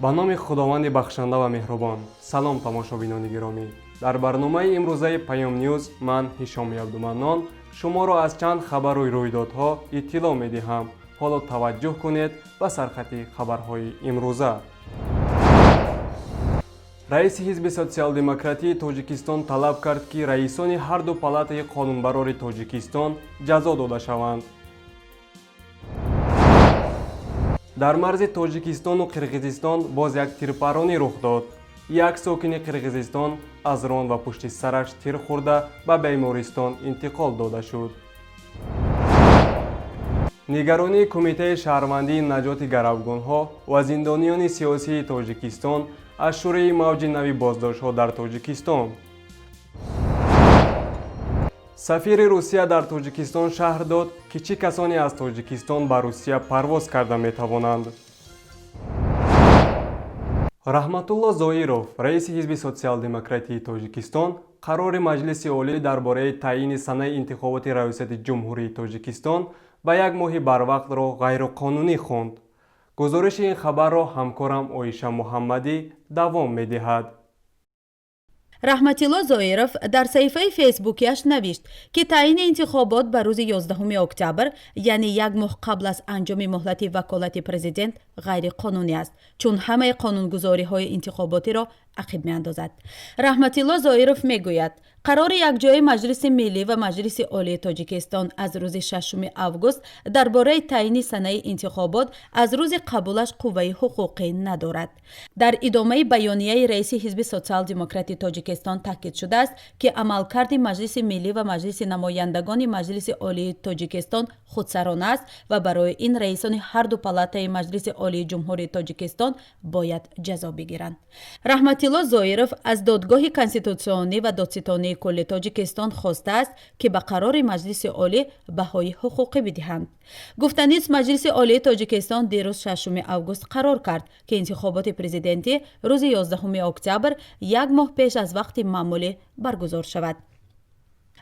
Ба номи Худованди бахшанда ва меҳрубон. Салом, тамошобинони гиромӣ. Дар барномаи имрӯзаи Паём Ньюз ман, Ҳишоми Абдуманнон, шуморо аз чанд хабару рӯйдодҳо иттилоъ медиҳам. Ҳоло таваҷҷӯҳ кунед ба сархати хабарҳои имрӯза. Раиси Ҳизби Социал-демократии Тоҷикистон талаб кард, ки раисони ҳарду палатаи қонунбарори Тоҷикистон ҷазо дода шаванд. Дар марзи Тоҷикистону Қирғизистон боз як тирпаронӣ рух дод. Як сокини Қирғизистон аз рон ва пушти сараш тир хӯрда, ба бемористон интиқол дода шуд. Нигаронии Кумитаи шаҳрвандии наҷоти гаравгонҳо ва зиндониёни сиёсии Тоҷикистон аз шурӯи мавҷи нави боздоштҳо дар Тоҷикистон. Сафири Русия дар Тоҷикистон шарҳ дод, ки чӣ касоне аз Тоҷикистон ба Русия парвоз карда метавонанд. Раҳматулло Зоиров, раиси Ҳизби Социал-демократии Тоҷикистон, қарори Маҷлиси Олӣ дар бораи таъйини санаи интихоботи раёсати Ҷумҳурии Тоҷикистон ба як моҳи барвақтро ғайриқонунӣ хонд. Гузориши ин хабарро ҳамкорам Оиша Муҳаммадӣ давом медиҳад. Раҳматилло Зоиров дар саҳифаи фейсбукиаш навишт, ки таъйини интихобот ба рӯзи 11 октябр, яъне як моҳ қабл аз анҷоми муҳлати ваколати президент, ғайриқонунӣ аст, чун ҳамаи қонунгузориҳои интихоботиро ақиб меандозад. Раҳматилло Зоиров мегӯяд, қарори якҷояи Маҷлиси Миллӣ ва Маҷлиси Олии Тоҷикистон аз рӯзи 6 август дар бораи таъйини санаи интихобот аз рӯзи қабулаш қувваи ҳуқуқӣ надорад. Дар идомаи баёнияи раиси Ҳизби Социал-демократи Тоҷикистон таъкид шудааст, ки амалкарди Маҷлиси Миллӣ ва Маҷлиси намояндагони Маҷлиси Олии Тоҷикистон худсарона аст ва барои ин раисони ҳарду палатаи Маҷлиси Олии Ҷумҳурии Тоҷикистон бояд ҷазо бигиранд. Раҳматилло Зоиров аз Додгоҳи Конститутсионӣ ва Додситонии кулли Тоҷикистон хостааст, ки ба қарори Маҷлиси Олӣ баҳои ҳуқуқӣ бидиҳанд. Гуфтанист, Маҷлиси Олии Тоҷикистон дирӯз, 6 август, қарор кард, ки интихоботи президентӣ рӯзи 11 октябр, як моҳ пеш аз вақти маъмулӣ, баргузор шавад.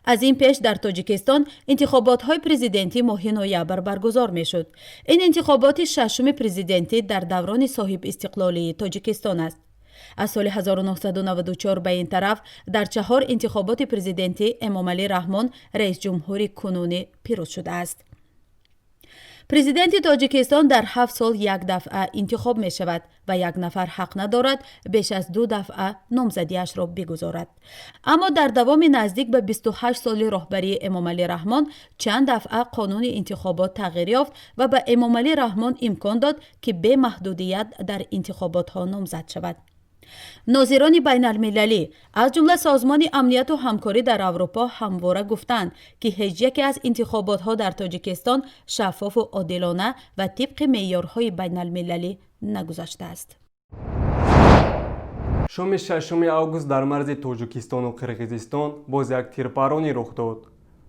Аз ин пеш дар Тоҷикистон интихоботҳои президентӣ моҳи ноябр баргузор мешуд. Ин интихоботи шашуми президентӣ дар даврони соҳибистиқлолии Тоҷикистон аст. Аз соли 1994 ба ин тараф дар чаҳор интихоботи президентӣ Эмомалӣ Раҳмон, раисҷумҳури кунунӣ, пирӯз шудааст. Президенти Тоҷикистон дар 7 сол як дафъа интихоб мешавад ва як нафар ҳақ надорад беш аз ду дафъа номзадиашро бигузорад. Аммо дар давоми наздик ба 28 соли роҳбарии Эмомалӣ Раҳмон чанд дафъа қонуни интихобот тағйир ёфт ва ба Эмомалӣ Раҳмон имкон дод, ки бемаҳдудият дар интихоботҳо номзад шавад. Нозирони байналмилалӣ, аз ҷумла Созмони амнияту ҳамкорӣ дар Аврупо, ҳамвора гуфтанд, ки ҳеҷ яке аз интихоботҳо дар Тоҷикистон шаффофу одилона ва тибқи меъёрҳои байналмилалӣ нагузаштааст. Шоми 6 август дар марзи Тоҷикистону Қирғизистон боз як тирпаронӣ рух дод.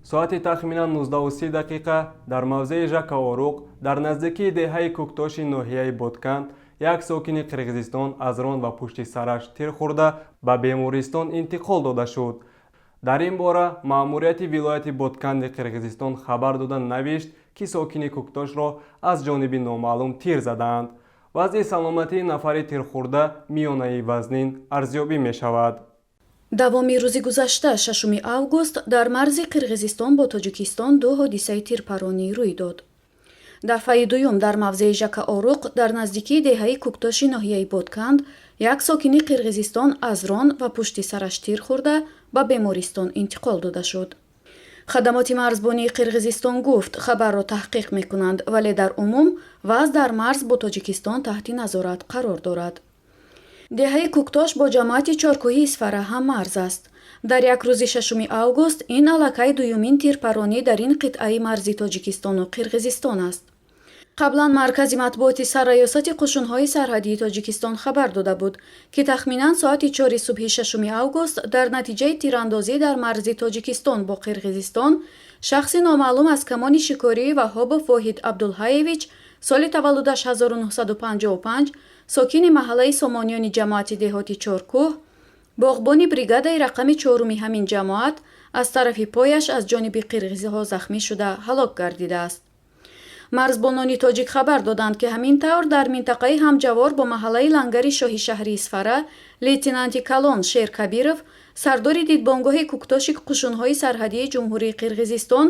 Соати тахминан 19:30 дақиқа дар мавзеи Жакаоруқ, дар наздикии деҳаи Кӯктоши ноҳияи Бодканд, як сокини Қирғизистон аз рон ва пушти сараш тир хӯрда, ба бемористон интиқол дода шуд. Дар ин бора маъмурияти вилояти Бодканди Қирғизистон хабар дода, навишт, ки сокини Кӯктошро аз ҷониби номаълум тир задаанд. Вазъи саломатии нафари тирхӯрда миёнаи вазнин арзёбӣ мешавад. Давоми рӯзи гузашта, 6 август, дар марзи Қирғизистон бо Тоҷикистон ду ҳодисаи тирпаронӣ рӯй дод. Дафъаи дуюм дар мавзеи Жакаоруқ, дар наздикии деҳаи Кӯктоши ноҳияи Бодканд, як сокини Қирғизистон аз рон ва пушти сараш тир хӯрда, ба бемористон интиқол дода шуд. Хадамоти марзбонии Қирғизистон гуфт, хабарро таҳқиқ мекунанд, вале дар умум вазъ дар марз бо Тоҷикистон таҳти назорат қарор дорад. Деҳаи Кӯктош бо ҷамоати Чоркӯҳи Исфара ҳаммарз аст. Дар як рӯзи 6 август ин аллакай дуюмин тирпаронӣ дар ин қитъаи марзи Тоҷикистону Қирғизистон аст. Қаблан маркази матбуоти Сарраёсати қушунҳои сарҳадии Тоҷикистон хабар дода буд, ки тахминан соати 4-и субҳи 6 август дар натиҷаи тирандозӣ дар марзи Тоҷикистон бо Қирғизистон шахси номаълум аз камони шикории Ваҳобов Воҳид Абдулҳаевич, соли таваллудаш 1955, сокини маҳаллаи Сомониёни ҷамоати деҳоти Чоркӯҳ, боғбони бригадаи рақами чоруми ҳамин ҷамоат, аз тарафи пояш аз ҷониби қирғизиҳо захмӣ шуда, ҳалок гардидааст. Марзбонони тоҷик хабар доданд, ки ҳамин тавр дар минтақаи ҳамҷавор бо маҳаллаи Лангари Шоҳи шаҳри Исфара лейтенанти калон Шер Кабиров, сардори дидбонгоҳи Куктоши қушунҳои сарҳадии Ҷумҳурии Қирғизистон,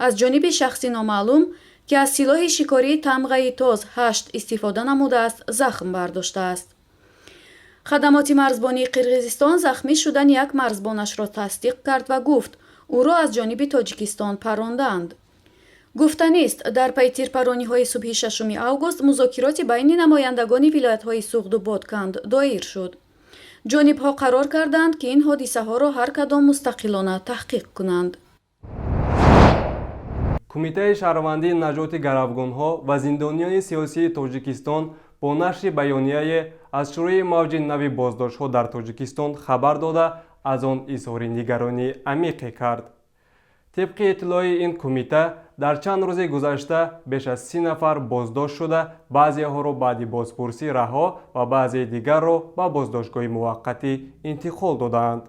аз ҷониби шахси номаълум, ки аз силоҳи шикории тамғаи ТОЗ 8 истифода намудааст, захм бардоштааст. Хадамоти марзбонии Қирғизистон захмӣ шудани як марзбонашро тасдиқ кард ва гуфт, ӯро аз ҷониби Тоҷикистон парондаанд. Гуфтанист, дар пайи тирпарониҳои субҳи 6 август музокироти байни намояндагони вилоятҳои Суғду Бодканд доир шуд. Ҷонибҳо қарор карданд, ки ин ҳодисаҳоро ҳар кадом мустақилона таҳқиқ кунанд. Кумитаи шаҳрвандии наҷоти гаравгонҳо ва зиндониёни сиёсии Тоҷикистон бо нашри баёнияе аз шурӯи мавҷи нави боздоштҳо дар Тоҷикистон хабар дода, аз он изҳори нигаронии амиқе кард. Тибқи иттилои ин кумита, дар чанд рӯзи гузашта беш аз 30 нафар боздошт шуда, баъзеҳоро баъди бозпурсӣ раҳо ва баъзеи дигарро ба боздоштгоҳи муваққатӣ интиқол додаанд.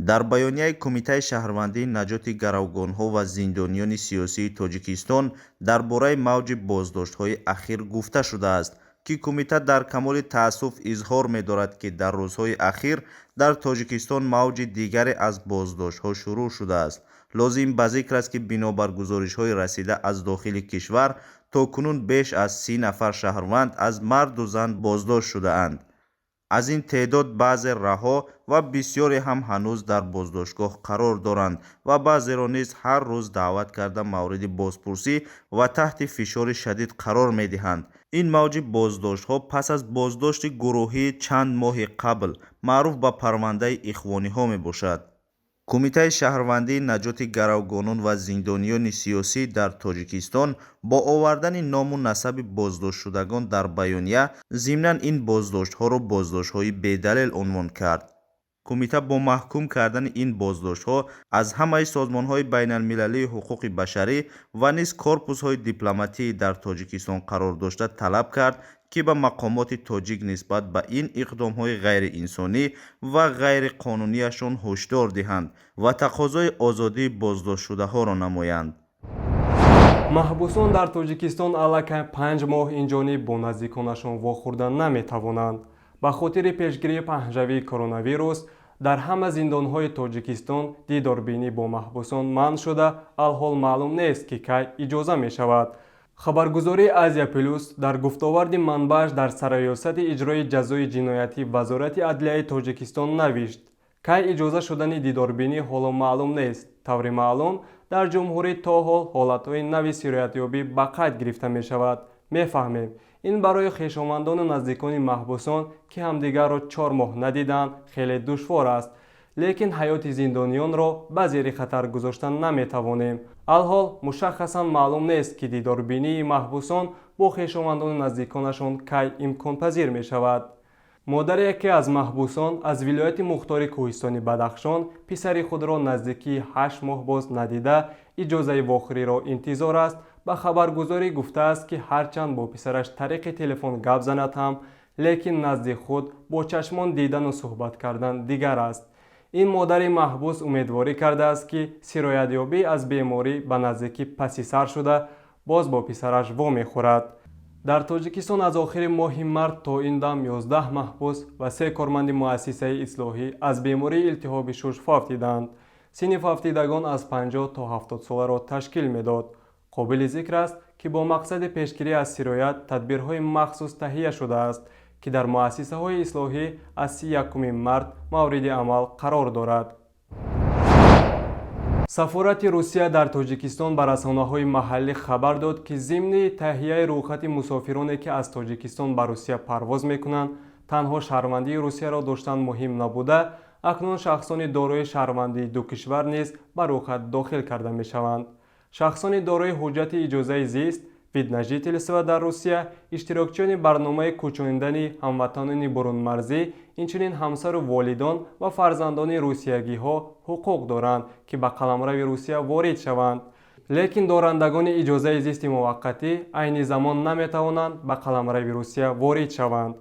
Дар баёнияи Кумитаи шаҳрвандии наҷоти гаравгонҳо ва зиндониёни сиёсии Тоҷикистон дар бораи мавҷи боздоштҳои ахир гуфта шудааст, ки кумита дар камоли таассуф изҳор медорад, ки дар рӯзҳои ахир дар Тоҷикистон мавҷи дигаре аз боздоштҳо шурӯъ шудааст. Лозим ба зикр аст, ки бинобар гузоришҳои расида аз дохили кишвар то кунун беш аз 30 нафар шаҳрванд аз марду зан боздошт шудаанд. Аз ин теъдод баъзе раҳо ва бисёре ҳам ҳанӯз дар боздоштгоҳ қарор доранд ва баъзеро низ ҳар рӯз даъват карда, мавриди бозпурсӣ ва таҳти фишори шадид қарор медиҳанд. Ин мавҷи боздоштҳо пас аз боздошти гурӯҳии чанд моҳи қабл, маъруф ба парвандаи ихвониҳо, мебошад. Кумитаи шаҳрвандии наҷоти гаравгонон ва зиндониёни сиёсӣ дар Тоҷикистон бо овардани ному насаби боздоштшудагон дар баёния зимнан ин боздоштҳоро боздоштҳои бедалел унвон кард. Кумита бо маҳкум кардани ин боздоштҳо аз ҳамаи созмонҳои байналмилалии ҳуқуқи башарӣ ва низ корпусҳои дипломатии дар Тоҷикистон қарор дошта талаб кард, ки ба мақомоти тоҷик нисбат ба ин иқдомҳои ғайриинсонӣ ва ғайриқонунияшон ҳушдор диҳанд ва тақозои озодии боздоштшудаҳоро намоянд. Маҳбусон дар Тоҷикистон аллакай 5 моҳ инҷониб бо наздиконашон вохӯрда наметавонанд. Ба хотири пешгирии паҳншавии коронавирус дар ҳама зиндонҳои Тоҷикистон дидорбинӣ бо маҳбусон манъ шуда, алҳол маълум нест, ки кай иҷоза мешавад. Хабаргузории Азия Плюс дар гуфтоварди манбааш дар Сарраёсати иҷрои ҷазои ҷиноятӣ Вазорати адлияи Тоҷикистон навишт: кай иҷоза шудани дидорбинӣ ҳоло маълум нест. Таври маълум, дар ҷумҳурӣ то ҳол ҳолатҳои нави сироятёбӣ ба қайд гирифта мешавад. Мефаҳмем, ин барои хешовандону наздикони маҳбусон, ки ҳамдигарро 4 моҳ надиданд, хеле душвор аст, лекин ҳаёти зиндониёнро ба зери хатар гузошта наметавонем. Алҳол мушаххасан маълум нест, ки дидорбинии маҳбусон бо хешовандону наздиконашон кай имконпазир мешавад. Модари яке аз маҳбусон аз вилояти мухтори кӯҳистони Бадахшон писари худро наздикии 8 моҳ боз надида, иҷозаи вохӯриро интизор аст, ба хабаргузорӣ гуфтааст, ки ҳарчанд бо писараш тариқи телефон гап занад ҳам, лекин назди худ бо чашмон дидану суҳбат кардан дигар аст. Ин модари маҳбус умедворӣ кардааст, ки сироятёбӣ аз беморӣ ба наздикӣ паси сар шуда, боз бо писараш вомехӯрад. Дар Тоҷикистон аз охири моҳи март то ин дам 11 маҳбус ва се корманди муассисаи ислоҳӣ аз бемории илтиҳоби шуш фавтиданд. Синни фавтидагон аз 50 то 70 соларо ташкил медод. Қобили зикр аст, ки бо мақсади пешгирӣ аз сироят тадбирҳои махсус таҳия шудааст, ки дар муассисаҳои ислоҳӣ аз 31 март мавриди амал қарор дорад. Сафорати Русия дар Тоҷикистон ба расонаҳои маҳаллӣ хабар дод, ки зимни таҳияи рӯйхати мусофироне, ки аз Тоҷикистон ба Русия парвоз мекунанд, танҳо шаҳрвандии Русияро доштан муҳим набуда, акнун шахсони дорои шаҳрвандии ду кишвар низ ба рӯйхат дохил карда мешаванд. Шахсони дорои ҳуҷҷати иҷозаи зист, вид на жительство дар Русия, иштирокчиёни барномаи кӯчонидани ҳамватанони бурунмарзӣ, инчунин ҳамсару волидон ва фарзандони русиягиҳо ҳуқуқ доранд, ки ба қаламрави Русия ворид шаванд, лекин дорандагони иҷозаи зисти муваққатӣ айни замон наметавонанд ба қаламрави Русия ворид шаванд.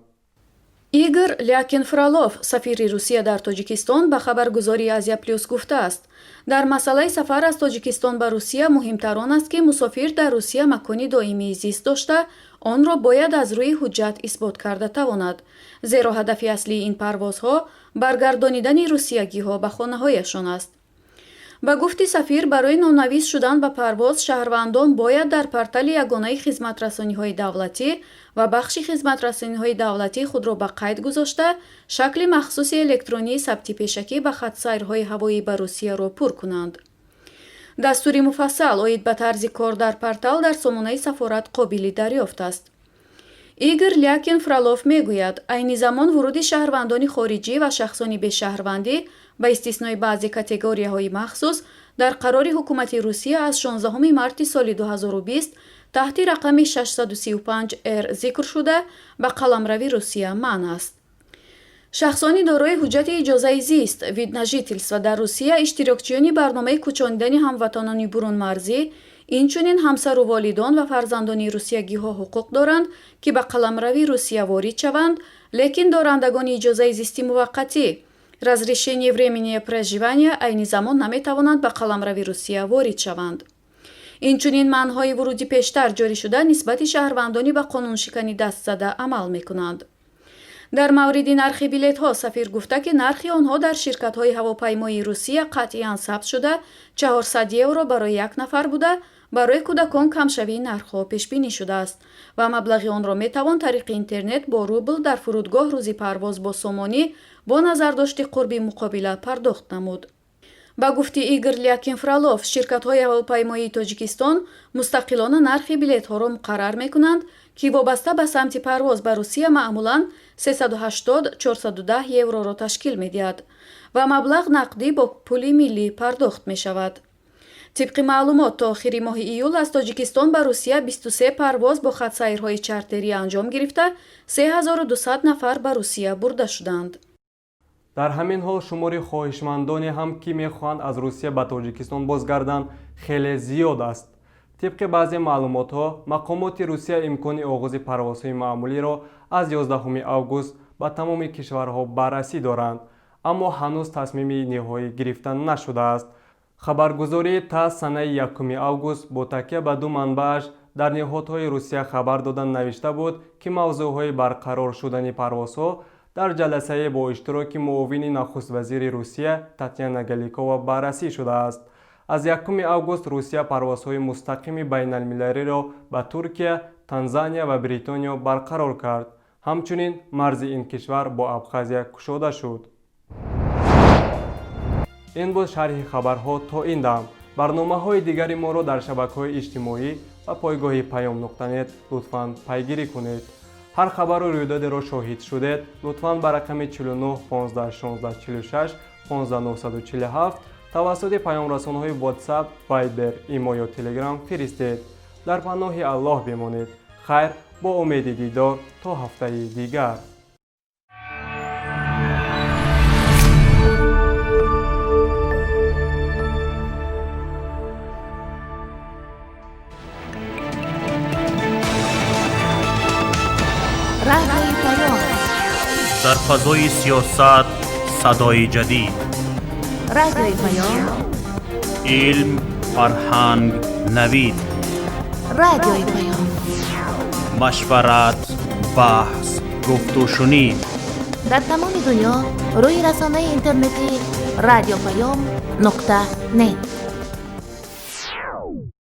Игор Лякин Фролов, сафири Русия дар Тоҷикистон, ба хабаргузории Азия Плюс гуфтааст: дар масъалаи сафар аз Тоҷикистон ба Русия муҳимтар он аст, ки мусофир дар Русия макони доимии зист дошта, онро бояд аз рӯи ҳуҷҷат исбот карда тавонад, зеро ҳадафи аслии ин парвозҳо баргардонидани русиягиҳо ба хонаҳояшон аст. Ба гуфти сафир, барои номнавис шудан ба парвоз шаҳрвандон бояд дар портали ягонаи хизматрасониҳои давлатӣ ва бахши хизматрасониҳои давлатӣ худро ба қайд гузошта, шакли махсуси электронии сабти пешакӣ ба хатсайрҳои ҳавоӣ ба Русияро пур кунанд. Дастури муфассал оид ба тарзи кор дар портал дар сомонаи сафорат қобили дарёфт аст. Игор Лякин Фролов мегӯяд, айни замон вуруди шаҳрвандони хориҷӣ ва шахсони бешаҳрвандӣ ба истиснои баъзе категорияҳои махсус дар қарори ҳукумати Русия аз 16 марти соли 2020 таҳти рақами 635 р зикр шуда ба қаламрави Русия манъ аст. Шахсони дорои ҳуҷҷати иҷозаи зист, вид на жительство дар Русия, иштирокчиёни барномаи кӯчонидани ҳамватанони бурунмарзӣ, инчунин ҳамсару волидон ва фарзандони русиягиҳо ҳуқуқ доранд, ки ба қаламрави Русия ворид шаванд, лекин дорандагони иҷозаи зисти муваққатӣ, разрешение временное проживания, айни замон наметавонанд ба қаламрави Русия ворид шаванд. Инчунин манъҳои вуруди пештар ҷорӣ шуда нисбати шаҳрвандони ба қонуншиканӣ дастзада амал мекунанд. Дар мавриди нархи билетҳо сафир гуфта, ки нархи онҳо дар ширкатҳои ҳавопаймоии Русия қатъиян сабт шуда, 400 евро барои як нафар буда, барои кӯдакон камшавии нархҳо пешбинӣ шудааст ва маблағи онро метавон тариқи интернет бо рубл, дар фурудгоҳ рӯзи парвоз бо сомонӣ бо назардошти қурби муқобила пардохт намуд. Ба гуфти Игор Лякин Фролов, ширкатҳои ҳавопаймоии Тоҷикистон мустақилона нархи билетҳоро муқаррар мекунанд, ки вобаста ба самти парвоз ба Русия маъмулан 380-410 евроро ташкил медиҳад ва маблағ нақдӣ бо пули миллӣ пардохт мешавад. Тибқи маълумот, то охири моҳи июл аз Тоҷикистон ба Русия 23 парвоз бо хатсайрҳои чартерӣ анҷом гирифта, 3200 нафар ба Русия бурда шуданд. Дар ҳамин ҳол, шумори хоҳишмандоне ҳам, ки мехоҳанд аз Русия ба Тоҷикистон бозгарданд, хеле зиёд аст. Тибқи баъзе маълумотҳо, мақомоти Русия имкони оғози парвозҳои маъмулиро аз 11 август ба тамоми кишварҳо баррасӣ доранд, аммо ҳанӯз тасмими ниҳоӣ гирифта нашудааст. Хабаргузории ТАСС санаи 1 август бо такя ба ду манбааш дар ниҳодҳои Русия хабар дода навишта буд, ки мавзӯъҳои барқарор шудани парвозҳо дар ҷаласае бо иштироки муовини нахуствазири Русия Татяна Галикова баррасӣ шудааст. Аз 1 август Русия парвозҳои мустақими байналмилалиро ба Туркия, Танзания ва Бритониё барқарор кард. Ҳамчунин марзи ин кишвар бо Абхазия кушода шуд. Ин буд шарҳи хабарҳо то ин дам. Барномаҳои дигари моро дар шабакаҳои иҷтимоӣ ва пойгоҳи Паём нуқта нет лутфан пайгирӣ кунед. Ҳар хабару рӯйдодеро шоҳид шудед, лутфан ба рақами 49 15 16 46 15 947 тавассути паёмрасонҳои WhatsApp, Viber, Имо ё Telegram фиристед. Дар паноҳи Аллоҳ бимонед. Хайр, бо умеди дидор то ҳафтаи дигар. Радиои Паём. Дар фазои сиёсат садои ҷадид. Радиои Паём. Илм, фарҳанг, навид. Радиои Паём. Машварат, баҳс, гуфтушунид. Дар тамоми дунё рӯи расонаи интернетӣ радиопаём нуқта нет.